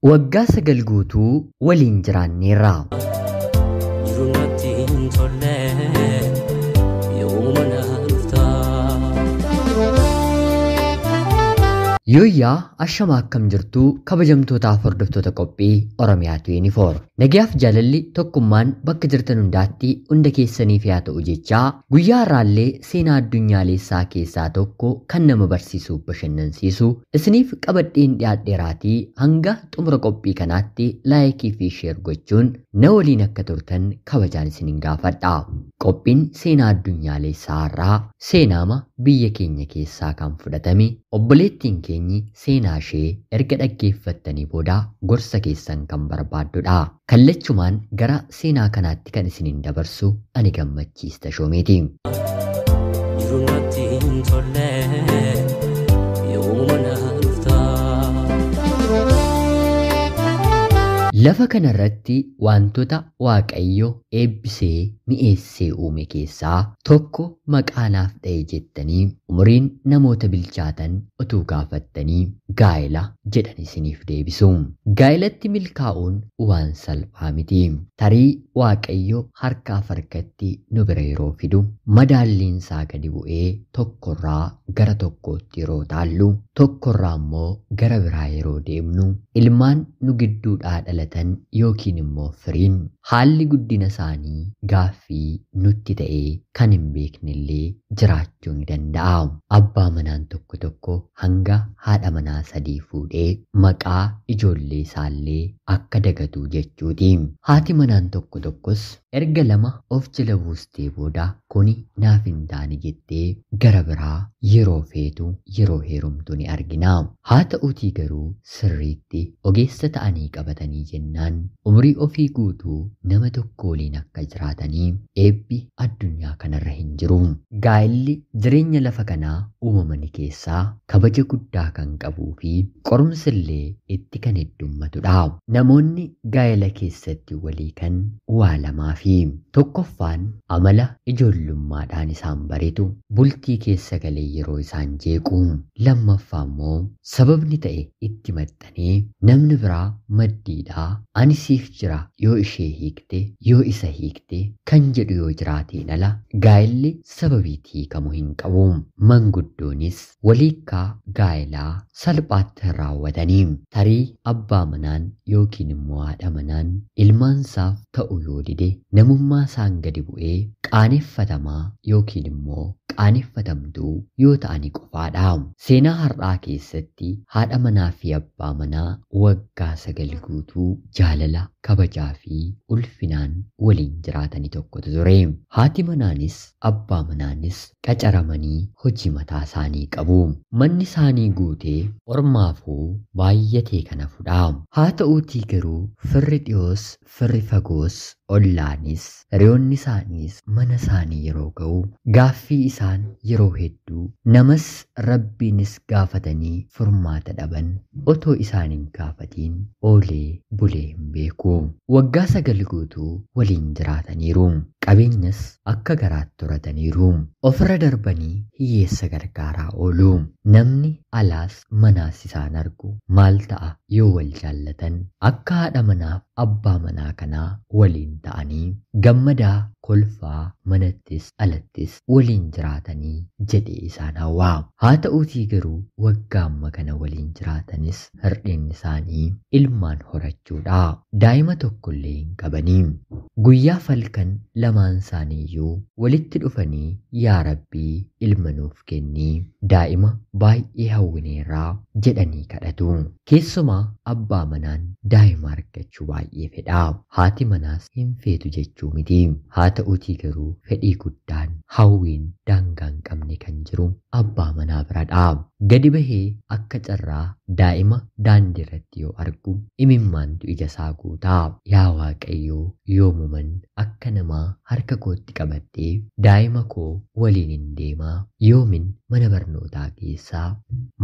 Waggaa 9 guutuu waliin jiraanneerra. Jiruun natti hin tolle yoomuma na dhuftaa. Yooyyaa ashama akkam jirtuu kabajamtootaaf hordoftoota qophii Oromiyaa 24. Nagayaaf jaalalli tokkummaan bakka jirtan hundaatti hunda keessaniif haa ta'u jechaa guyyaa har'aallee seenaa addunyaalessaa keessaa tokko kan nama barsiisuuf bashannansiisu isiniif qabadheen dhiyaadheeraatii hanga xumura qophii kanaatti laayikii fi sheer gochuun na waliin akka turtan kabajaan isinin gaafadha. Qophiin seenaa addunyaalessaa har'aa seenaama biyya keenya keessaa kan fudhatame obboleettiin keenyi seenaa ishee erga dhaggeeffattanii booda gorsa keessan kan barbaaddudha. Kallachumaan gara seenaa kanaatti kan isinin dabarsu ani Gammachiis Tashoomeeti. Jiruun natti hin tolle yoomuma na dhuftaa. Lafa kanarratti wantoota Waaqayyo eebbisee mi'eessee uume keessaa tokko maqaa naaf dha'e jettanii umuriin namoota bilchaatan utuu gaafattanii gaa'ela jedhan isiniif deebisu. Gaa'elatti milkaa'uun waan salphaa miti. Tarii Waaqayyo harkaaf harkatti nu bira yeroo fidu madaalliin isaa gadi bu'ee tokkorraa gara tokkootti yeroo taallu tokkorraa immoo gara biraa yeroo deemnu ilmaan nu gidduudhaa dhalatan yookiin immoo firiin haalli guddina isaanii gaaffii nutti ta'ee kan hin beeknellee jiraachuu ni danda'a. Abbaa manaan tokko tokko hanga haadha manaa 3 fuudhee maqaa ijoollee isaallee akka dagatu jechuuti. Haati manaan tokko tokkos erga 2 of jala buustee booda kuni naaf hin taane jettee gara biraa yeroo feetu yeroo heerumtu ni argina. Haa ta'uutii garuu sirriitti ogeessa ta'anii qabatanii jennaan umurii ofii guutuu nama tokko waliin akka jiraatanii eebbi addunyaa kanarra hin jiru. Gaa'elli jireenya lafa kanaa uumamani keessaa kabaja guddaa kan qabuu fi qorumsillee itti kan heddummatudha. Namoonni gaa'ela keessatti walii kan waa lamaa fi tokkoffaan amala ijoollummaadhaan isaan baretu bultii keessa galee yeroo isaan jeequ, lammaffaa immoo sababni ta'e itti maxxanee namni biraa maddiidhaa ani siif jira yoo ishee hiikte yoo isa hiikte kan jedhu yoo jiraateen ala gaa'elli sababiitti hiikamu hin qabu. Manguddoonis waliikkaa gaa'elaa salphaatti hin raawwatanii tarii abbaa manaan yookiin immoo haadha manaan ilmaansaaf ta'u yoo dide namummaa isaan gadi bu'ee qaaneffatamaa yookiin immoo qaaneffatamtuu yoo ta'ani qofaadha. Seenaa har'aa keessatti haadha manaa fi abbaa manaa waggaa 9 guutuu jaalala kabajaa fi ulfinaan waliin jiraatanii tokkotu ture. Haati manaanis abbaa manaanis qacaramanii hojii mataa isaanii qabu. Manni isaanii guutee ormaafuu baay'atee kana fudha. Haa ta'uutii garuu firri dhiyoos firri fagoos ollaanis hiriyoonni isaaniis mana isaanii yeroo ga'u gaaffii isaan yeroo hedduu namas rabbiinis gaafatanii furmaata dhaban otoo isaan hin gaafatiin oolee bulee hin beeku. Waggaa 9 guutuu waliin jiraataniiru. Qabeenyas akka garaatti horataniiru. Ofirra darbanii hiyyeessa gargaaraa oolu. Namni alaas manaas isaan argu maal ta'a yoo wal jaallatan akka haadha manaaf abbaa manaa kanaa waliin ta'anii gammadaa kolfaa manattis alattis waliin jiraatanii jedhee isaan hawwaa. Haa ta'uutii garuu waggaa amma kana waliin jiraatanis hir'inni isaanii ilmaan horachuudha. Daa'ima tokkollee hin qabanii. Guyyaa falkan lamaan isaaniiyyuu walitti dhufanii yaa Rabbii ilma nuuf kennii daa'ima baay'ee hawwineerraa jedhanii kadhatu. Keessumaa abbaa manaan daa'ima argachuu baay'ee fedha. Haati manaas hin feetu jechuu miti. Haa ta'uutii garuu fedhii guddaan hawwiin daangaa hin qabne kan jiru abbaa manaa biradha. Gadi bahee akka carraa daa'ima daandii irratti yoo argu imimmaantu ija isaa guutaa. Yaa Waaqayyoo yoomuman akka namaa harka kootti qabadhee daa'ima koo waliin hin deemaa yoomin mana barnootaa keessaa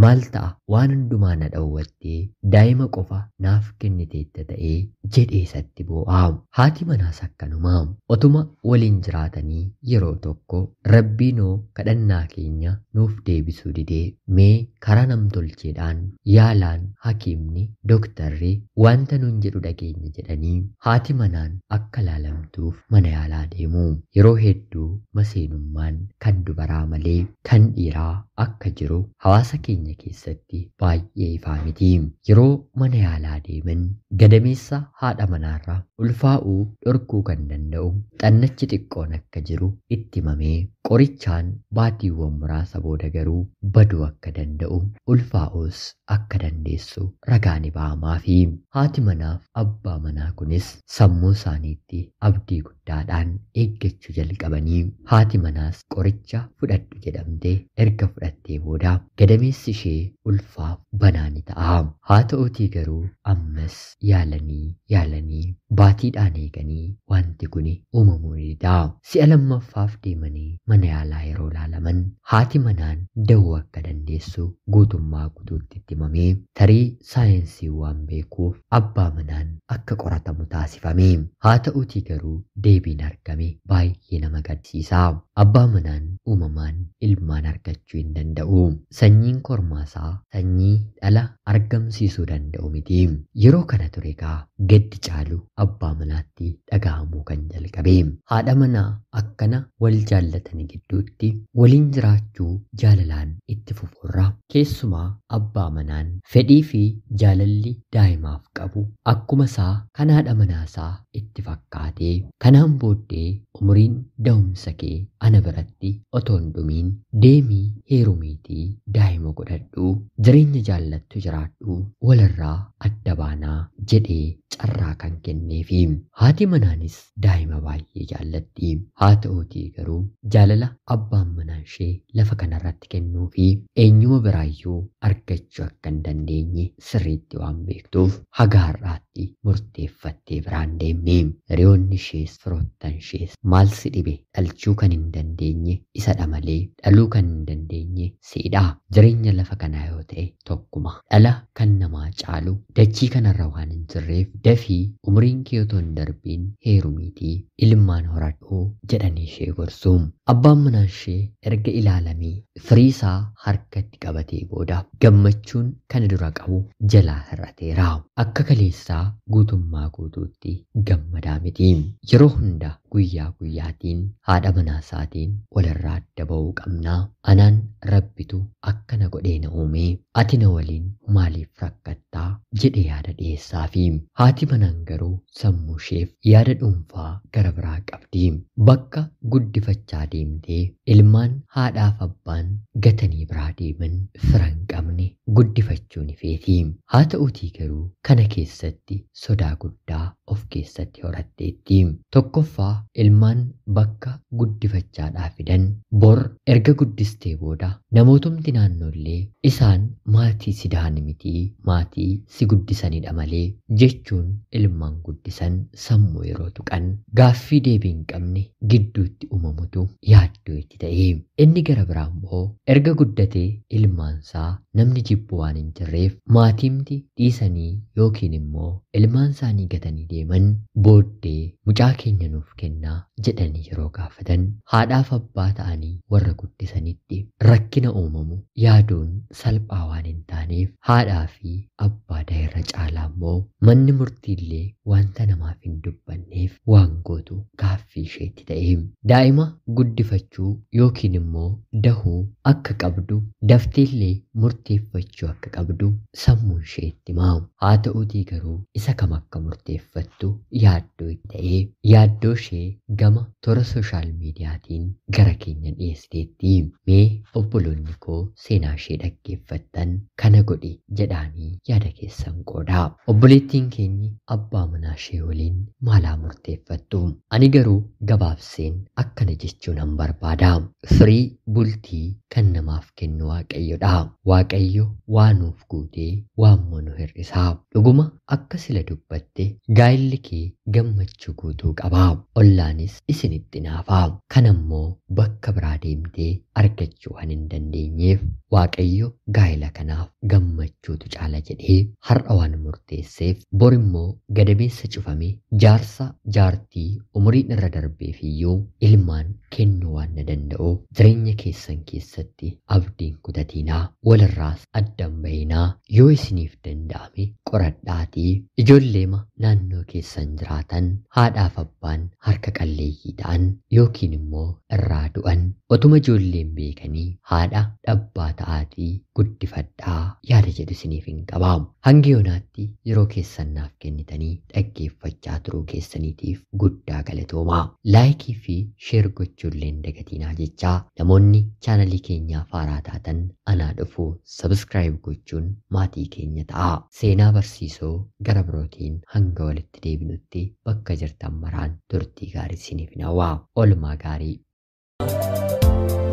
maal ta'a waan hundumaa na dhowwattee daa'ima qofa naaf kenniteetta ta'ee jedhee isatti boo'a. Haati manaas akkanuma otuma waliin jiraatanii yeroo tokko rabbiinoo kadhannaa keenya nuuf deebisuu didee mee karaa namtolcheedhaan yaalaan hakiimni dooktarri wanta nuun jedhu dhageenya jedhanii haati manaan akka laalamtuuf mana yaalaa deemu. Yeroo hedduu maseenummaan kan dubaraa malee kan dhiiraa akka jiru hawaasa keenya keessatti baay'ee ifaa miti. Yeroo mana yaalaa deeman gadameessa haadha manaarra ulfaa'uu dhorkuu kan danda'u xannachi xiqqoon akka jiru itti himamee qorichaan baatiiwwan muraasa booda garuu baduu akka danda'u ulfaa'uus akka dandeessu ragaa ni ba'amaafi. Haati manaaf abbaa manaa kunis sammuu isaaniitti abdii guddaadhaan eeggachuu jalqabanii haati manaas qoricha fudhadhu jedhamtee erga fudhattee booda gadameessi ishee ulfaaf banaa ni ta'a. Haa ta'uutii garuu ammas yaalanii yaalanii baatiidhaan eeganii wanti kun uumamuu ni dida. Si'a lammaffaaf deemanii mana yaalaa yeroo laalaman haati manaan da'uu akka dandeessu guutummaa guutuutti itti himamee tarii saayinsii waan beekuuf abbaa manaan akka qoratamu taasifame. Haa ta'uutii garuu deebiin argame baay'ee nama gaddisiisa. Abbaa manaan uumamaan ilmaan argachuu hin danda'u. Sanyiin kormaasaa sanyii dhala argamsiisuu danda'u miti. Yeroo kana ture egaa gaddi caalu abbaa manaatti dhaga'amuu kan jalqabe. Haadha manaa akkana wal jaallatanii gidduutti waliin jiraachuu jaalalaan itti fufuurra. Keessumaa abbaa manaan fedhii fi jaalalli daa'imaaf qabu akkuma isaa kan haadha manaasaa itti fakkaatee kanaan booddee umuriin da'umsa kee ana biratti otoo hin dhumiin deemii heerumiitii daa'ima godhadhu jireenya jaallattu jiraadhu walirraa adda baanaa jedhee carraa kan kenneefi. Haati manaanis daa'ima baay'ee jaallatti. Haa ta'uutii garuu jaalala abbaan manaa ishee lafa kanarratti kennuu fi eenyuma biraayyuu argachuu akka hin dandeenye sirriitti waan beektuuf haga har'aatti murteeffattee biraan deemne. Hiriyoonni ishees firoottan ishees maal si dhibe dhalchuu kan hin dandeenye isadha malee dhaluu kan hin dandeenye siidha. Jireenya lafa kanaa yoo ta'e tokkuma. Dhala kan namaa caalu dachii kanarra waan hin jirreef dafii umriin kee otoo hin darbiin heerumiitii ilmaan horadhuu jedhanii ishee gorsu. Abbaan manaa ishee erga ilaalamee firii isaa harkatti qabatee booda gammachuun kana dura qabu jalaa hir'ateera. Akka kaleessaa guutummaa guutuutti gammadaa miti. Yeroo hunda guyyaa guyyaatiin haadha manaa isaatiin walirraa adda ba'uu qabnaa. Anaan rabbitu akkana godhee na uume ati na waliin maaliif rakkattaa jedhee yaada dhiyeessaafi. Haati manaan garuu sammuu isheef yaada dhuunfaa gara biraa qabdi. Bakka guddifachaa deemtee ilmaan haadhaaf abbaan gatanii biraa deeman fira hin qabne guddifachuu ni feeti. Haa ta'uutii garuu kana keessatti sodaa guddaa of keessatti horatteetti. Tokkoffaa ilmaan bakka guddifachaadhaa fidan bor erga guddistee booda namootumti naannoollee isaan maatii si dahan miti maatii si guddisanidha malee jechuun ilmaan guddisan sammuu yeroo tuqan gaaffii deebii hin qabne gidduutti uumamutu yaaddoo itti ta'e. Inni gara biraa immoo erga guddatee ilmaansaa namni jibbu waan hin jirreef maatiimti dhiisanii yookiin immoo ilmaan isaanii gatanii deeman booddee mucaa keenya nuuf kennaa jedhanii yeroo gaafatan haadhaaf abbaa ta'anii warra guddisanitti rakkina uumamu yaaduun salphaa waan hin taaneef haadhaa fi abbaa da'eerra caalaa immoo manni murtiillee wanta namaaf hin dubbanneef waan gootu gaaffii isheetti ta'e. Daa'ima guddifachuu yookiin immoo dahuu akka qabdu dafteellee murteeffachuu akka qabdu sammuu isheetti himaa. Haa ta'uutii garuu isa kam akka murteeffattu yaaddoo itti ta'ee yaaddoo ishee gama toora sooshaal miidiyaatiin gara keenya dhiyeessiteetti. Mee obboloonni koo seenaa ishee dhaggeeffattan kana godhi jedhaanii yaada keessan qoodaa. Obboleettiin keenyi abbaa manaa ishee waliin maalaa murteeffattu? Ani garuu gabaabseen akkana jechuu nan barbaada. Firii bultii kan namaaf kennu Waaqayyodha. Waaqayyo Waaqayyo waa nuuf guutee waammoo nu hir'isaa. Dhuguma akka sila dubbatte gaa'illi kee gammachuu guutuu qabaa. Ollaanis isinitti naafaa. Kanammoo bakka biraa deemtee argachuu waan hin dandeenyeef Waaqayyo gaa'ila kanaaf gammachuutu caala jedhee har'a waan murteesseef borimmoo gadameessa cufame jaarsa jaartii umuriin irra darbeef iyyuu ilmaan kennuu waan na danda'uuf jireenya keessan keessatti abdiin kutatiinaa, walirraas addan bahinaa. Yoo isiniif danda'ame qoradhaatii ijoolleema naannoo keessan jiraatan haadhaaf abbaan harka qalleeyyii ta'an yookiin immoo irraa du'an otuma ijoolleen beekanii haadha dhabbaa ta'aatii guddifadhaa yaada jedhu isiniif hin qabaamu. Hanga yoonaatti yeroo keessan naaf kennitanii dhaggeeffachaa turuu keessaniitiif guddaa galatoomaa. Laayikii fi sheer gochuullee hin dagatinaa jechaa namoonni chaanalii keenyaaf haaraa taatan anaa dhufu sabskraayib gochuun maatii keenya ta'a. Seenaa barsiisoo gara birootiin hanga walitti deebinutti bakka jirtan maraan turtii gaarii isiniif hawwaa. Oolmaa gaarii.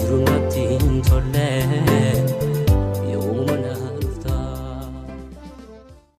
Jiruun natti hin tolle.